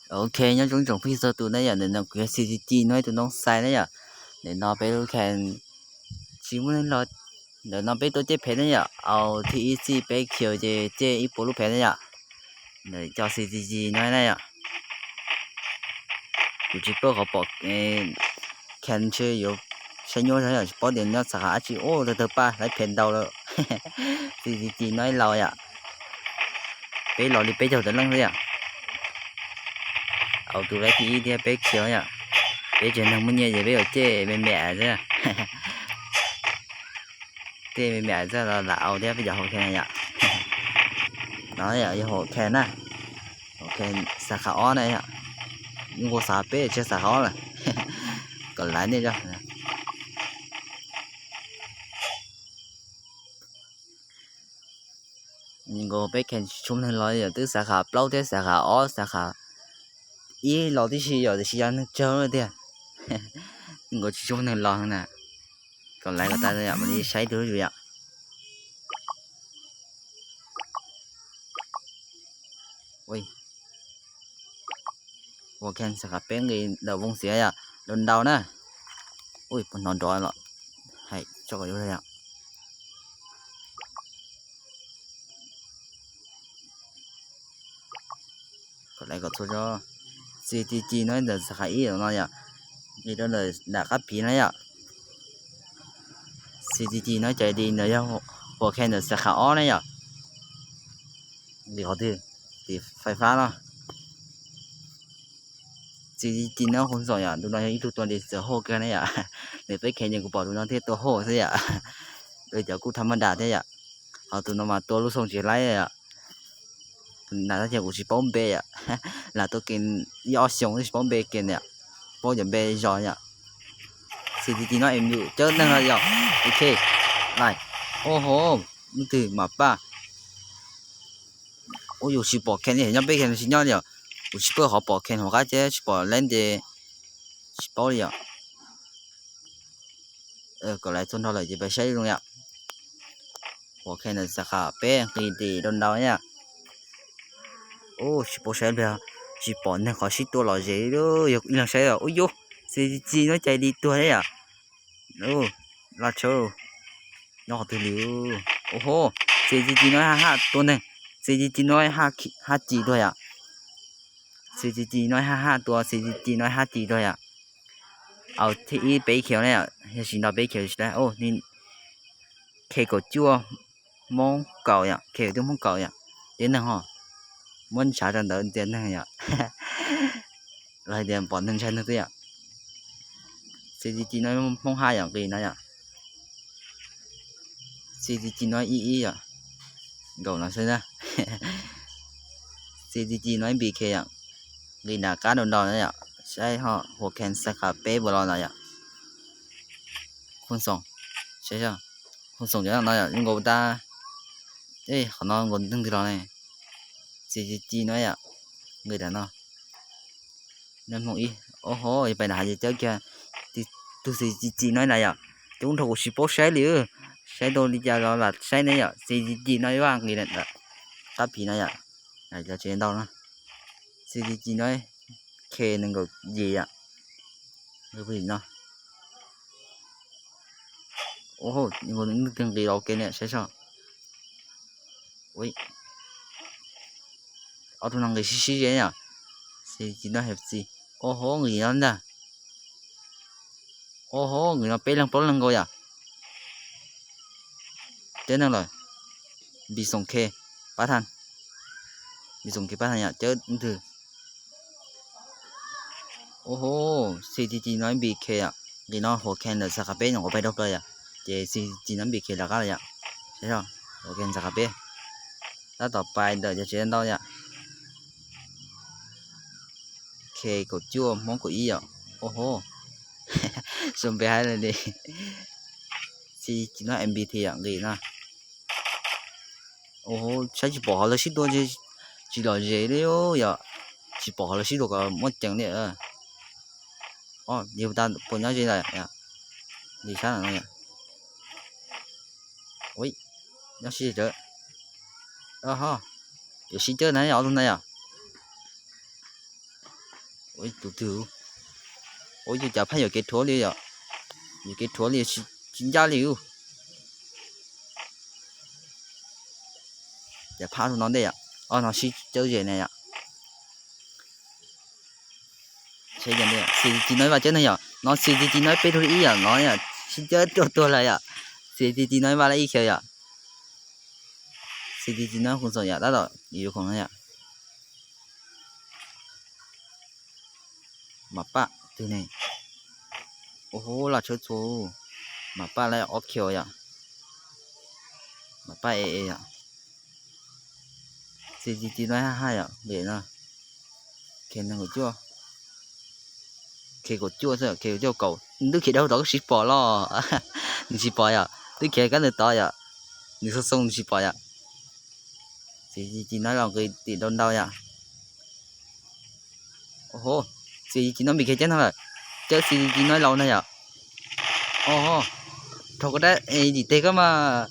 Ok, nyob zoo tsoom phooj ywg txhua tus na yom, ntawm no kuv yog C T G no ib tug Noob Xais na yom. Ntawm no peb lub khees tsis muaj neeg los, ntawm no peb tuaj ceb phem na yom, au thib ib txij peb khiav ces ceb ib puas lub phem na yom. Ntawm cov C T G no na yom. Kuv tsis paub qhov pom khees ntshe yuav saib nyuaj zog yom, tsis paub tias nyob xav qhov dab tsi, ub tawg tawg paj laiv phem ntau lawm. C T G no ib laus yom. Peb los li peb caug tawm leej xwb yom. Au tus laiv thib ib thiab peb khiav yom. Peb tsev neeg muaj nyiaj ces peb yuav ceb me me xwb. Ceb me me xwb los lam au thiab peb cov hauv khees yom. No yog hauv khees na, hauv khees xav qhov ob na yom. Nqua xav peb tsis xav qhov ob lawm. Kom laiv nej zog. Nkaus peb khees tsis tshua neeg los yom, twb xav qhov plaub thiab xav qhov ob xav qhov ib los tib si yom, tiam sis yog neeg tsawg tiag. Nkaus tsis tshua neeg los na. Kom laiv kom tau yom, mam li saib tus zuj zus yom. Ua khees xav qhov peb nqis lawm voos xiav yom, lawm ntau na. Ui, puas hnov nrov los hais tso kom yog yom. Kom laiv kom txhua tso. C T G no ntawm xav qhov ib no yom, nqis rau ntawm nram qab phiv na yom. C T G no cov ID ntawd yog hua khees ntawm xav qhov ob na yom. Nqis qhov twg? Tim fais fab no. C T G no hu xoom yom, tus no yog ib tug tua li txawm hauj kawg na yom. Nws peb khees ces kuv pom tus no thiaj tua hauj xwb yom. Cov kuj tham maj dam thiab yom. Ho tus no mas tua lub xoo tsis laib yom. Nam tab sis kuv tsis paub npe yom. Lam tua ke ib ob xyoos tsis paub npe ke yom. Paub cov npe zos yom. C T G no em yus cawb neeg no yom. Ok, lais. Ua ho, leej twg mam paj. Ua yus tsis pom khees li, nyob peb khees tsis nyob li yom. Kuv tsis paub qhov pom khees hauv qab ces tsis pom leeb ces tsis paub li yom. Kom laiv txhua nrho lawm ces peb saib zoo yom. Hua khees ntawm xav qhov peb nqis tim rau ntau yom. Ub, tsis paub saib pliag, tsis pom neeg qhov sib tua lom zem li, yog ib leeg saib os. Ub yus, C T G no cov ID tuag thiab yom. Laj tshauv, nyob qhov twg li? Ua ho, C T G no haj haj tua neeg, C T G no haj ci tuag yom. C T G no haj haj tua, C T G no haj ci tuag yom. Au thib ib peb khiav na yom, yog tsis nto peb khiav tsis tau. Khe kaum cuaj Hmoob kaum yom, khe kaum cuaj Hmoob kaum yom. Tiav neeg ho, muab ntshav rau ntawd tiav neeg yom. Los hais tias pom neeg ntshai neeg twb yom. C T G no Hmoob haj yom, nqis no yom. C T G no ib ib yom, nkaum no xwb na. C T G no ib B K yom, nqis nram qab rau ntau no yom, saib ho hua khees xav qhov peb puas los no yom. Khoo xoom, saib, khoo xoom cov no yom, zoo nkaus tas, qhov no nkaus neeg twg los ne. C T G no yom, nqis nram no. Neeg Hmoob ib, ua ho, yog pais nram hav ces cawb kiag tus C T G no na yom. Coob dhau kuv tsis paub saib li, saib tau li cas los lam saib ne yom. C T G no ib vaj nqis qab phiv no yom. Cov tsev ntau no, C T G no khe nees nkaum yim yom. No, ua ho, neeg twg nqis los ke ne, saib soj. Ob tug no nqis sib sib ze yom. Tsis no hais txiv, ua ho nqis no ntag. Ua ho nqis no peb leeg plaub leeg nkaus yom. Cawb neeg lawm, npis xoom khe pab tha, npis xoom khe pab tha yom, cawb leej twg. Ua ho, C T G no ib npis khe yom, nqis no hua khe ntawm xav qhov peb nyuam qhuav pais dhau plaws yom, ces C T G no ib npis khe rov qab lawm yom. Hua khe ntawm xav qhov peb, tab tom pais ntawm cov tsev ntau yom. Khe kaum cuaj Hmoob kaum ib yom. Ua ho, xu npe haib li. C T G no M B T yom, nqis no. Ua ho, saib tsis pom qhov lawv sib tua, tsis lom zem li yom. Tsis pom qhov lawv sib tua kom muaj ceem li. Yog tas puas nyob ze lawm, li sab no. Nyob sib ze, yuav sib cawb na ob tug ntawd yom. Tus twg? Ua cas phab yuam kev rhuav li yom? Yuam kev rhuav li, tsis ncaj li ub. Cas phab rau no ntej yom? O, no sib cawb zes na yom. Xis ci ci no ib vaj cawb neeg yom, no xis ci ci no ib peb rau ib yom, no yom, sib cawb tuaj tuag lawm yom. Xis ci ci no ib vaj lab ib khiav yom. Xis ci ci no khoom xoom yom, tab tom yuav khoom no yom. Mam paj twg ne? Ua hu laj tshawb txhua. Mam paj lab ob khiav yom. Mam paj e e yom. Xis ci ci no haj haj yom, npem no. Khe nees nkaum cuaj. Khe kaum cuaj xwb, khe kaum cuaj kaum, twb khiav dau tod koj tsis pom los? Nws tsis pom yom, twb khiav kab ntawd tod yom. Nws xoo xoo nws tsis pom yom. Xis ci ci no los nqis tim ntau ntau yom. Xis ci ci no npis khe cawb no lawm. Cawb xis ci ci no laus na yom. Dhau koj dab tim teg koj mas.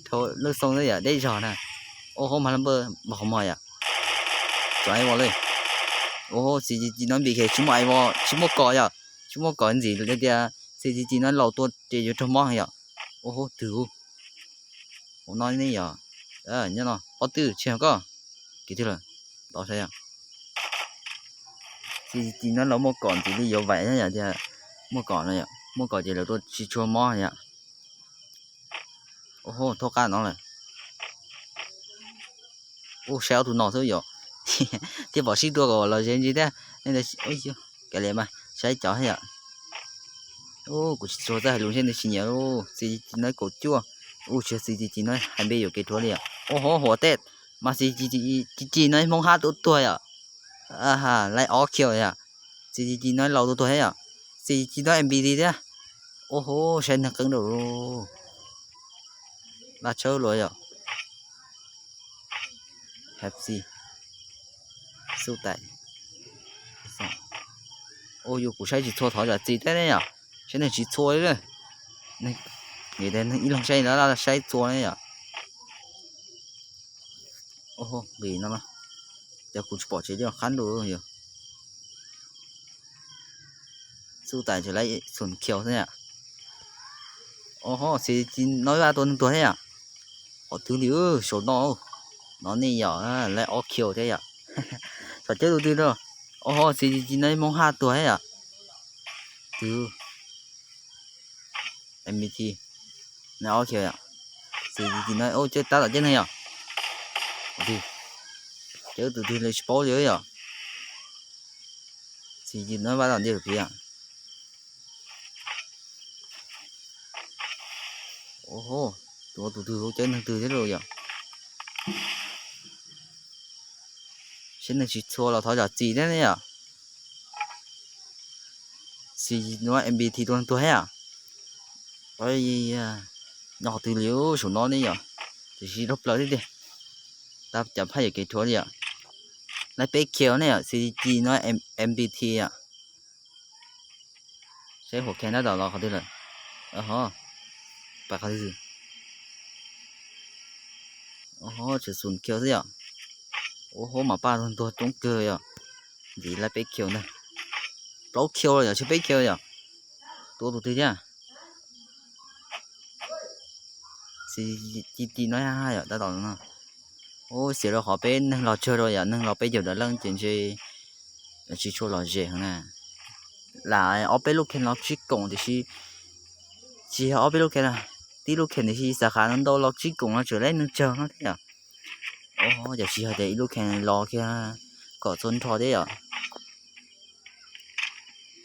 Dhau lub xoo yom, deb zog na. Ua hu mas lab npawj npog qhov muag yom. Cov ais vos li. Ua hu xis ci ci no npis khe tsis muaj ais vos, tsis muaj kom yom. Tsis muaj kom ntxim li tias xis ci ci no laus tuaj ces yuav raug mob heev yom. Ua hu twg? Ua no ne yom. Nyob no pob twj tsis yog koj. Kev twg lawm? Tod saib yom. Xis ci ci no laus muaj kom ntxim li yuav vaim thiab yom, tias muaj kom no yom, muaj kom ces lawv tuaj tsis tshua mob yom. Ua hu thoob qab no lawm. Ua saib ob tug no xwb yom. Thiaj pom sib tua kom los ze ntsis thiab. Kav liam mas saib cov thiab yom. Kuv tsis txhua txawj hais lus ntshe nws tsis nyiam lauj. Xis ci ci no kaum cuaj. Ua tsis yog xis ci ci no hais npe yuam kev rhuav li yom. Ua hu huam tej, mas xis ci ci no Hmoob Hab tuaj tuag yom. Lab ob khiav yom. Xis ci ci no laus tuaj tuag thiab yom. Xis ci ci no M V T thiab. Ua hu saib neeg qeeb rau laj tshawb luas yom. Hepsi, xub tais. Ua yus kuv saib tsis txhua thov zam txim thiab ne yom. Saib neeg tsis txhua li. Neeg ib leeg saib lawm saib txhua ne yom. Ua hu nqis no, cas kuv tsis pom tsev li qab ntuj yom. Xub tais tseem lab xum khiaus xwb yom. Ua hu xis ci no ib vaj tua neeg tuag thiab yom. Qhov twg li saum no. No nej yom, lab ob khiaus thiab yom. Xyov cawb tus twg rau. Ua hu xis ci ci no Hmoob Hab tuag thiab yom. Twg? M V T. Lab ob khiaus yom. Xis ci ci no cawb tab tom cawb neeg yom. Cawb tus twg li tsis paub li yom. Xis ci no vaj tom ntej lawm phiv yom. Ua hu, tus tus twg cawb neeg twg thiab lauj yom. Saib neeg tsis txhua los thov zam txim thiab ne yom. Xis ci no M V T tua neeg tuag thiab yom. Nyob qhov twg li saum no ne yom. Tiam sis raug plaws thiab tiag. Tab cov phaj yuam kev rhuav li yom. Lab peb khiaus ne yom, xis ci ci no M V T yom. Saib huam khe nab tom los qhov twg lawm. Ho, pas qhov twg. Ho, tseem xum khiaus xwb yom. Ua hu mas paj tuag coob kawg yom. Ntxiv lab peb khiaus ntag. Plaub khiaus los yom, tsis peb khiaus yom. Tua tus twg thiab. Xis ci ci no haj haj yom, tab tom no. Ua xiam rau qhov peb neeg los tsawg rau yom, neeg los peb caug ntawm leej ces ntshe tsis tshua lom zem heev na. Lam ob peb lub khe los tsib koom tiam sis tsis yog ob peb lub khe, tib lub khe tiam sis xav qhov ntau los tsib koom no tseem lab neeg tsawg no thiab yom. Ua cas tsis yog tias ib lub khe los kiag kom txhua nrho thiab yom.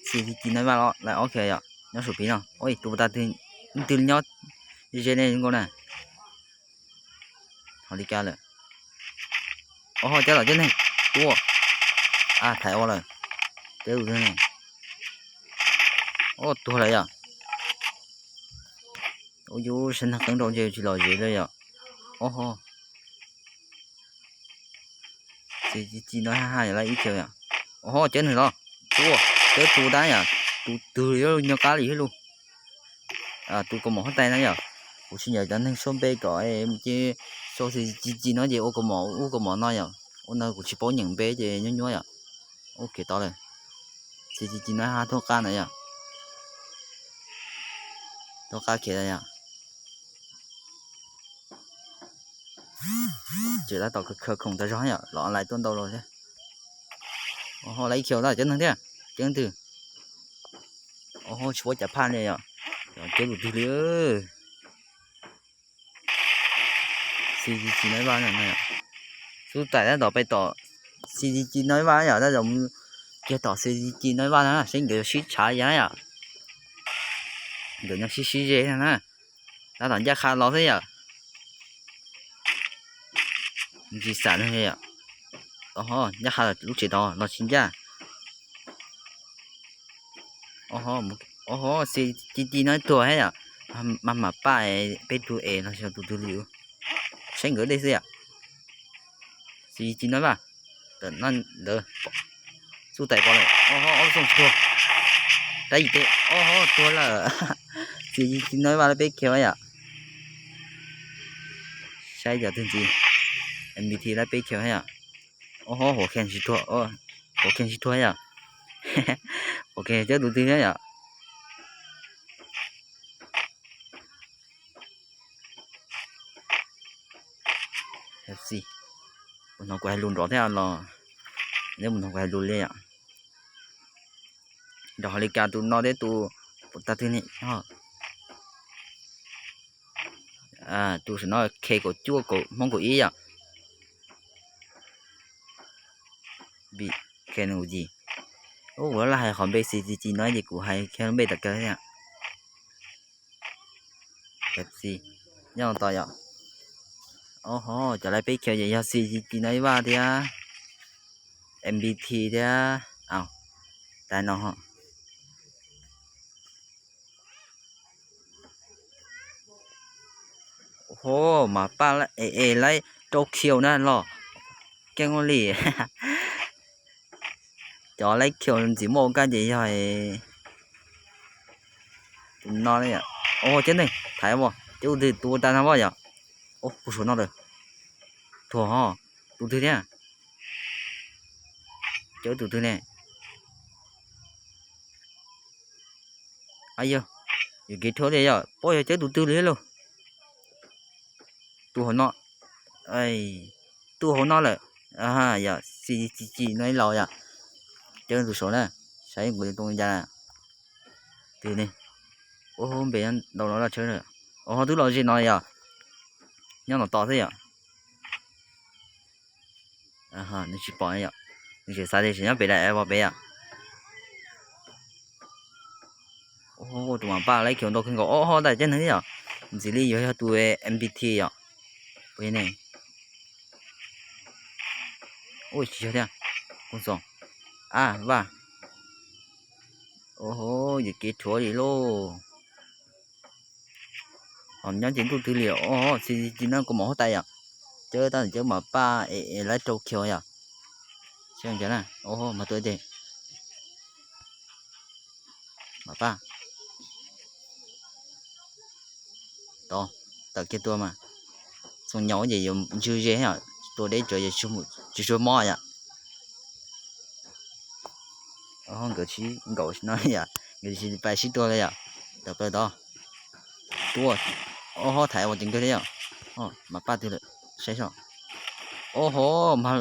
Xis ci ci no vaj los lab ob khe yom, nyob saum phiv no. Tus pas tas twg, twg nyob ze ne zoo nkauj na. Ho li cas lawm. Ua ho cab tom cawb neeg tuaj. A, thaiv ua lawm. Cawb tus twg ne. Ua tuag lawm yom. Ua yus saib neeg qeeb rau ntshe tsis lom zem li yom. Ua ho. Xis ci ci no haj haj yom, lab ib khiaus yom. Ua ho cawb neeg los. Tuaj, cawb tus dab yom, tus twg yuav nyob qab li thiab lauj. Tus kaus mom huab tais no yom. Kuv tsis nyiam cov neeg sau npe kom ces sau xis ci ci no ces ua kaus mom ub kaus mom no yom. Ua no kuv tsis paub nyeem npe ces nyuaj nyuaj yom. Ub, khiav tod lawm. Xi ci ci no hab tuaj qab na yom. Tuaj qab khiav yom. Tseem tab tom khaws khoom tag zog yom, los online tuaj ntau los thiab. Ho lawv ib khiav tau cov neeg thiab, cov twg. Ho tsis paub cas phaj li yom. Cov tus twg li. Xi ci ci no ib vaj, xub tais tab tom pem tom xi ci ci no ib vaj yom, tab tom mus kiag tom xi ci ci no ib vaj na, seb nkawd sib tshav li cas na yom. Nkawd nyob sib sib ze na, tab tom ncaj qha los xwb yom. Tsis xam yom. Ncaj qha lub tsev tod los tsis ncaj. Xi ci ci no ib tug thiab yom. Mas mam paj peb tug es los yog tus twg li. Saib nkawd dej xwb yom. Xi ci ci no ib vaj. Tam no ntawd xub tais pom lawm, ob xooj tsis tuag. Rab yim teb, ob tuag lawm. Xi ci ci no ib vaj lawv peb khiav yom. Saib cov twg ntxiv. M V T lawv peb khiav yom. Ob, huam kheej tsis tuag, huam kheej tsis tuag yom. Huam kheej cov tus twg thiab yom. Mus hnov kuv hais lus nrov thiab los, neb mus hnov kuv hais lus li yom. Nrog hos li cas tus no thiab tus puas tag twg ne. Tus saum no K kaum cuaj kaum Hmoob kaum ib yom. Vim K N U G. Ub, kuv laj hais qhov npe xi ci ci no ces kuv hais K npe tas kawg thiab. Pepsi nyob tos yom. Ob, cov lawv peb khiav ces yog xi ci ci no ib vaj thiab, M V T thiab, au, tas no. Ho mas paj es lawv rau khiaus na los, keej ua li. Cov lawv khiaus ntxim muaj ua kaj ces yog tus no. Ua ceb neeg thaiv as, ceb tus twg tua tas no as yom. Ua puag saum no lawm. Tuag ho, tus twg thiab? Ceb tus twg ne? Yog, yuam kev rhuav tias yog, puas yog ceb tus twg li lauj? Tus hauv no, tus hauv no lawm. Yog xi ci ci no ib laus yom. Ceb tus saud na, saib kuv too li cas na. Twg ne? Ua npe ntau los laj tshawb na. Ua ho twb los ze no yom. Nyob no tos xwb yom. Nws tsis pom yom. Nws tseem xav tias tseem nyob pem daim av pem yom. Tus mam paj lawv khiaus ntau kawg nkaus, ob ho tais ceb neeg yom. Ntxim li yuav yog tus M V T yom. Puas yog ne? Ua tsis yog thiab. Koj txoos. A vaj. Ua ho, yuam kev rhuav li lauj. Ho nyob ces ntuj twg li, ob ho xi ci no kuv mam huab tais yom. Ceb tab ceb mam paj es lawv rau khiaus yom. Ua ho mas tua tes. Mam paj. Tod, tawm kiag tua mas. Txoos nyaum ces yuav ntswg ze yom, tua deb tsawv ces tsis tshua mob yom. Nkawd sib nkaum no yom, nkawd tsis pais sib tua li yom. Tawm plaws tod. Tua. Ob ho thaiv ua ceev kawg thiab yom. Mam paj twg lawm, saib soj. Ob ho, mas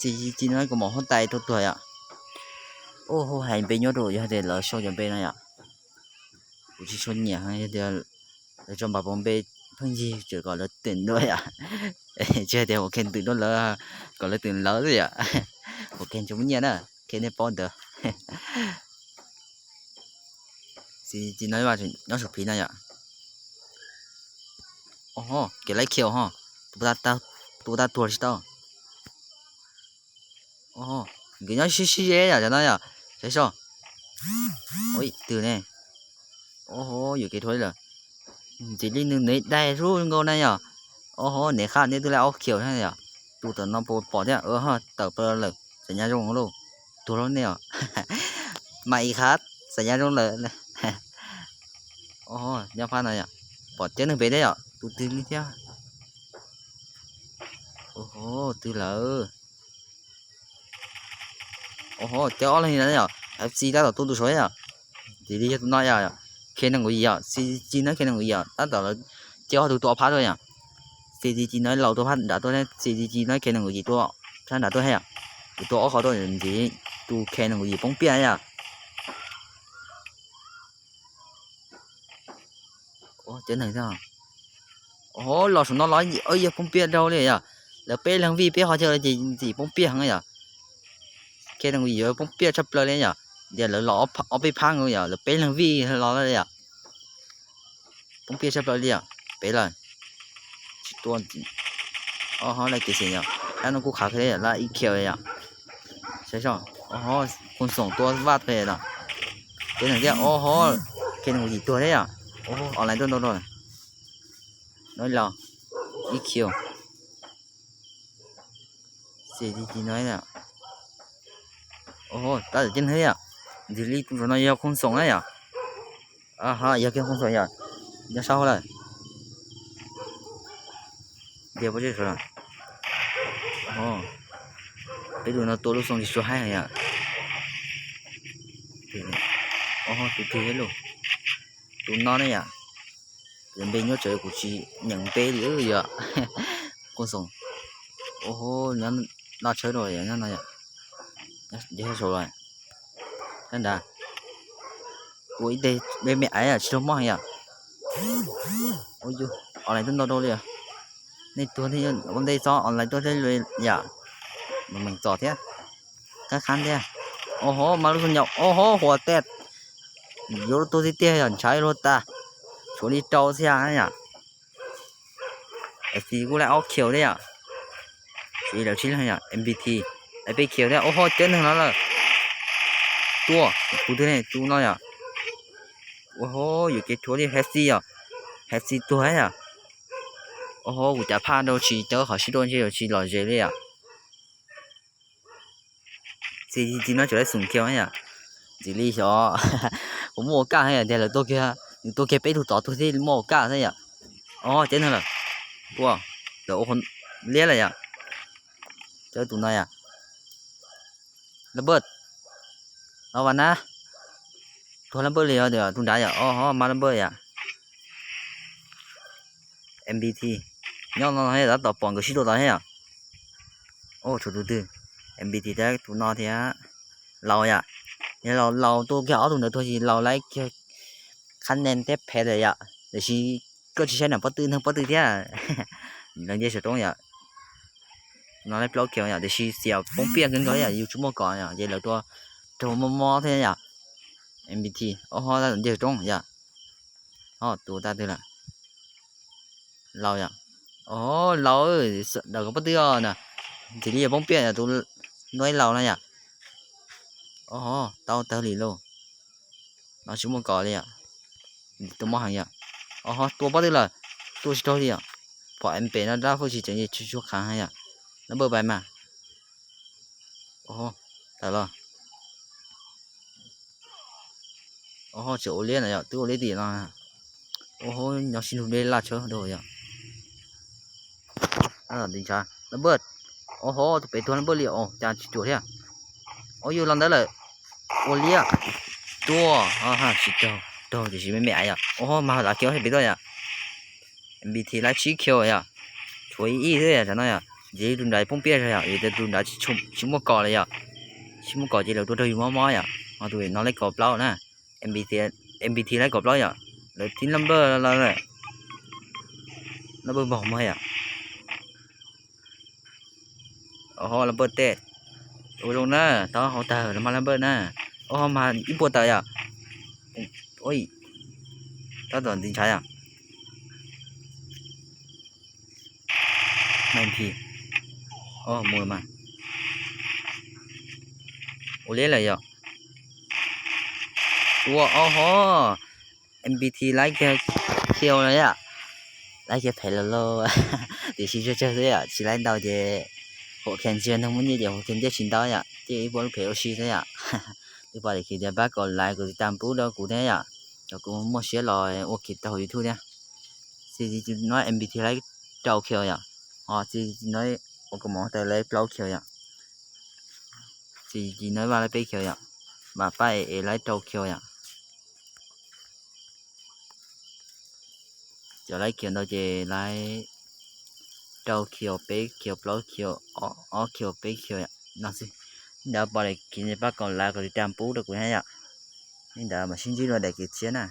xi ci ci no kuv mam huab tais rau tuag yom. Ob ho, hais npe nyob rau yog tias lawv sau cov npe no yom. Kuv tsis tshua nyiam yog tias lawv tso npas pauv npe pheej yig tseem kom lawv twm dua yom. Tsis hais tias ua K twm dua lawv, kom lawv twm lawv xwb yom. Ua K tsis muaj nyiaj na, K nej paub ntawd. Xi ci no ib vaj nyob saum phiv no yom. Ob ho, kev laib khiaus ho, tus puas tag tuag tsis tau. Nkawd nyob sib sib ze yom, cov no yom, saib soj. Ua twg ne? Ob ho, yuam kev rhuav li lawm. Ntxim li nws nws daig zub nkaus na yom. Ob ho, nws qab neb twb laib ob khiaus na yom. Tus tom no puas pom thiab, tawm plaws lawm, xam nyas zoo lauj. Tuag lauj nej os. Mas ib qhab xam nyas zoo lawm. Ob ho, nyob phab no yom. Pom ceb neeg pem thiab yom, tus twg li thiab. Ob ho, twg lawm. Cov ob leeg no yom, F C tab tom tua tus saud yom. Ntxiv li yog tus no yom, K nees nkaum yim yom, C G G no K nees nkaum yim yom, tab tom lawv coj ob tug tua ob phab rau yom. C G G no laus tua phab nrad tuaj thiab, C G G no K nees nkaum yim tua phab nrad tuaj thiab yom. Tus tua ob qho tuaj ntxiv, tus K nees nkaum yim poob piaj yom. Cov neeg thiab, los saum no los yog poob piaj dhau li yom. Lawv peb leeg vij peb qhov chaw ces ntxim poob piaj heev yom. K nees nkaum yim yuav poob piaj tshaj plaws li yom. Tias lawv los ob peb phab nkaus yom, lawv peb leeg vij los li yom. Poob piaj tshaj plaws li yom, peb lawm. Tsis tua, ob hov laj kev xeem yom, lab no kuj qhav kiag li yom, lab ib kiag yom. Saib soj, ob hov, Khuj Xoom tua vaj tag no. Cov neeg thiab, ob hov, K nees nkaum yim tuag thiab yom. Online tuaj ntau rau no los ib kiag. Xes ti ti no, tab tom ceb neeg thiab yom. Ntxim li tus saum no yog Khuj Xoom na yom. Yog kiag Khuj Xoom yom, nyob sab hauv lawm. Peb tus no tua lub xoo tsis tshua haib yom. Tus twg, tus no ne yom. Npe nyuaj tsawv kuv tsis nyeem npe li yom. Khuj Xoom. Nyob noj tshawb rau yom, nyob no yom. Nyob saum los. Sab nrad. Tua ib teg me me aiv tsis tau mob heev yom. Online tuaj ntau rau li. Nej tuag thiab ua ntej txhob online tuaj thiab yom. Meem txom thiab, qab qab thiab. Ob hov, mas lub xoo nyaum, ob hov, huam tej. Yuav luag tuag tiag tiag yom, ntshav luag tas. Tshuav li rau xya yom. F C kuj laib ob kiag thiab yom. Tshuav lawv tsib leeg yom, M P T, laib peb kiag thiab. Ob hov, cov neeg no lawm. Tua, tus twg ne, tus no yom. Ua hov, yuam kev rhuav li F C yom. F C tuag yom. Ua hov, kuv cav phaj rau tsis caw qhov sib dua ntshe yuav tsis lom zem li yom. Txiv no tseem laib xoom kiag yom. Ntxim li xyov, kuv muaj ua kaj heev yom, tias lawv tuaj kiag, nws tuaj kiag peb tug tod tuag thiaj muaj ua kaj xwb yom. Ob, cov neeg lawm. Tua, lawv ua liab lawm yom. Cov tus no yom. Lab npawj, no vas na. Tuag lab npawj li yog tus nrad yom, ob hov mas lab npawj yom. M P T, nyob no tab tom pom nkawd sib tua tod thiab yom. Tshuav tus twg, M P T thiab tus no thiab. Laus yom, yog laus, laus tua kiag ob tug ntawd tuag ces laus laib kiag qhab nees thiab phem lawm yom. Tiam sis koj tsis saib nram pob tw, neeg pob tw thiab. Lawv nce saum roob yom. No laib plaub kiag yom, tiam sis xiam poob piaj kawg nkaus yom, yus tsis muaj kom yom, ces lawv tua raug mob mob thiab yom. M P T, ob hov, tab tom nce saum roob yom. Ob, tus tag twg lawm? Laus yom. Ob, laus, daws kom pob tw os na. Ntxim li yog poob piaj yom, tus no ib laus no yom. Ob, tau tawg li lauj. No tsis muaj kom li yom. Tus mob heev yom. Ob, tua pob tw lawm. Tua tsis raug li yom. Pom M P no dab fwj tsis tseem tsis tshua khav heev yom. Lab npawj pais mas. Ob, tawm los. Ob, tseem ua liab na yom, twb ua liab tim no. Ob, nyob sib nrug deb laj tshawb dua yom. Lab npawj, ob, tus pem tuag lab npawj li os, cas tsis cuam thiab. Ob, yus los ntawd lawm. Ua liab. Tua, tsis raug, raug tiam sis me me aiv yom. Ob, mas lav kiag ob pem tuaj yom. M P T laib tsib kiag yom. Tshuav ib ib xwb yom, tam no yom. Ntxim li tus nrad poob piaj zog yom, vim tias tus nrad tsis muaj kom li yom. Tsis muaj kom ces lawv tua raug yus mob mob yom. Ho tus no laib kaum plaub na. M P T laib kaum plaub yom. Lawv tib lab npawj los lawm. Lab npawj npaug mas yom. Ob, lab npawj tej. Ua zoo na, tau hauv tawg los mas lab npawj na. Ob, mas ib puas tawm yom. Tab tom ntxiv ntshav yom. Mus mas. Ua liab lawm yom. Ua ob hov. M P T laib kiag khiau na yom. Laib kiag phem lawm lauj. Tiam sis tsawg tsawg xwb yom, tsis laib ntau ces huam khees ntsia neeg muaj nyiaj ces huam khees ntiaj tsis ntau yom, ces ib puas lub phem ua si xwb yom. Twb pom li khiv tias pab kom like kom tiv tam pub rau kuv thiab yom, kom kuv muaj siab los ua khiv tau hauv YouTube thiab. Txiv no M P T laib rau khiau yom, ho txiv no ua kom mov tau laib plaub khiau yom. Tis tis no vaj laib peb khiaus yom, mas pab es laib rau khiaus yom. Cov laib khiaus ntau ces laib rau khiaus, peb khiaus, plaub khiaus, ob khiaus, peb khiaus no xwb. Li ntawd pom daim khiav pab kom lav kom li ras pub rau kuv na yom. Li ntawd mam sib ntsib dua daim khiav tshiab na.